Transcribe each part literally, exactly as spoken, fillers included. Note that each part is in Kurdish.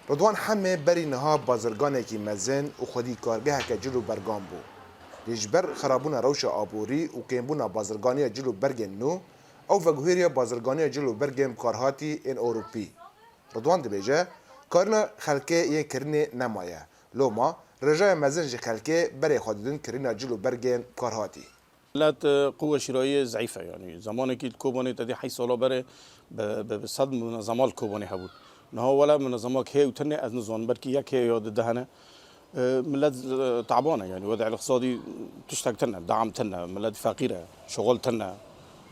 Ridwan Hemê berî niha bazirganekî mezin û xwedî kargeheke cil û bergan bû. Lê ji ber xerabûna rewşa aborî û kêmbûna bazirganiya cil û bergên nû, ew veguhêriya bazirganiya cil û bergên bikarhatî ên Ewropî. Ridwan dibêje, karina xelkê yên kirinê nemaye. Loma, rêjeya mezin ji xelkê berê xwe didin kirina cil û bergên bikarhatî. Millet, e, quwe şîrayiyê zeîf e, yanî zamanekî li Kobanê te dî heyş sala berê bi, bi, bi sed munezema li Kobanê hebûn. Niha wele munezema heye û tune ez nizanim, belkî yek heye ya di hene. E, millet, e, taban e, yanî wede îqtisadî tiştek tune, deam tune, millet feqîr e, şixul tune.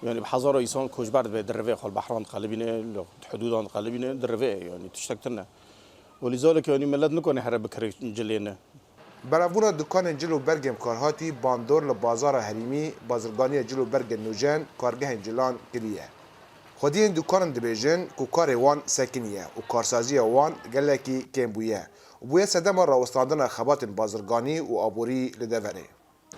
Yanî bi hezara însan koçber dibe, dirivê xwe li behran diqelibîne, li hudûdan diqelibîne, dirivê, yanî tiştek tune. Û lîzalek, yanî millet nikane here bikire cilê ne. Belavbûna dukanên cil û bergên bikarhatî bandor li bazara herêmî bazirganiya cil û bergên nûjen kargehên cilan kiriye. Xwediyên dukanan dibêjin ku karê wan sekiniye û karsaziya wan gelekî kêm bûye û bûye sedema rawestandina xebatên bazirganî û aborî li deverê.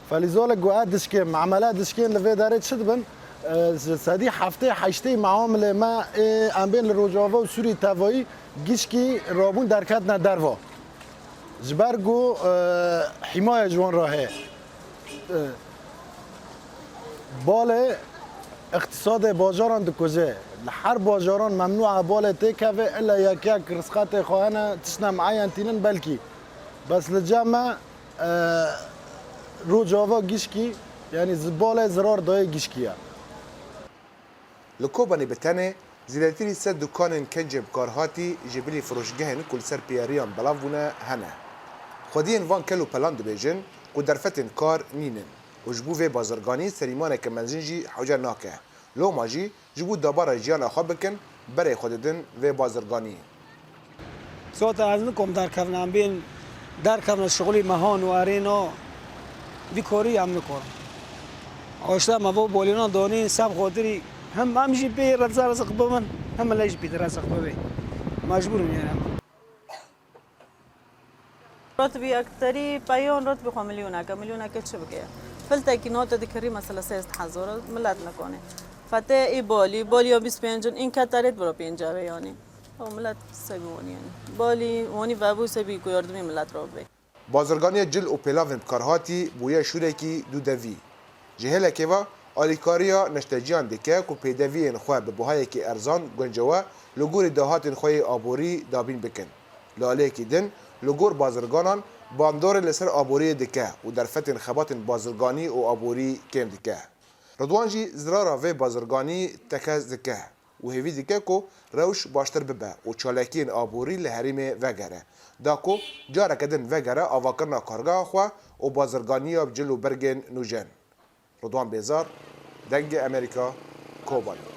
Felîzolek got, ez dişkêm, emele dişkên li vê derê çi dibin? E, ji sedî heftê heştê meamilê me ê em bên li Rojava û Sûrî tevayî gişkî rabûn derketine derva. Ji ber ku, e, hîmaye ji wan re heye. E, balê îqtisadê bajaran dikuje. Li her bajaran memnû e balê têkeve, illa yek yek risqetê xwe hene, tiştine miayen tînin belkî. Bes li cem me, e, Rojava gişkî, yanî zi-, balê zirar dayê gişkî ye. Li Kobanê bi tenê zêdetirî sed dukanên kencên bikarhatî ji bilî firoşgehên ku li ser piyariyan belav bûne hene. Xwediyên van kel û pelan dibêjin ku derfetên kar nînin û ji bo vê bazirganî serîmaneke mezin jî hewce nake. Loma jî ji bo dabara jiyana xwe bikin, berê xwe didin vê bazirganiyê. Zaten ez nikom derkevna, em bên derkevna şixulî mehan û erêna vî korî em nikorin. Aşte me vo bolîna donî seb xotirî hem em jî pê rezeq bibin, hem millet jî pê rezeq bibê. Mecbûr in yani em. Rotbî ekterî peyon rotbî xwe milyoneke, milyoneke çi bike? Filtekî note dikirî mesela sêzdeh hezar, millet nikone. Fetê î bolî, bolî ya bîst pêncin, în keterêt biro pênc eve yanî. O millet sebî wanî yanî. Bolî wanî vebû sebî ku yardimî millet re bê. Bazirganiya cil û pêlavên bikarhatî bûye şûrekî dûdevî. Ji hêlekê ve alîkariya neşteciyan dike ku pêdeviyên xwe bi buhayekî erzan guncewe li gorî dahatên xwe yê aborî dabîn bikin. Li aliyekî din, li gor bazirganan bandorê li ser aboriyê dike û derfetên xebatên bazirganî û aborî kêm dike. Ridwan jî zirara vê bazirganî tekez dike û hêvî dike ku rewş baştir bibe û çalakiyên aborî li herêmê vegere. Da ku careke din vegere avakirina kargeha xwe û bazirganiya bi cil û bergên nûjen. Ridwan Bêzar, Dengê Amerîka, Kobanê.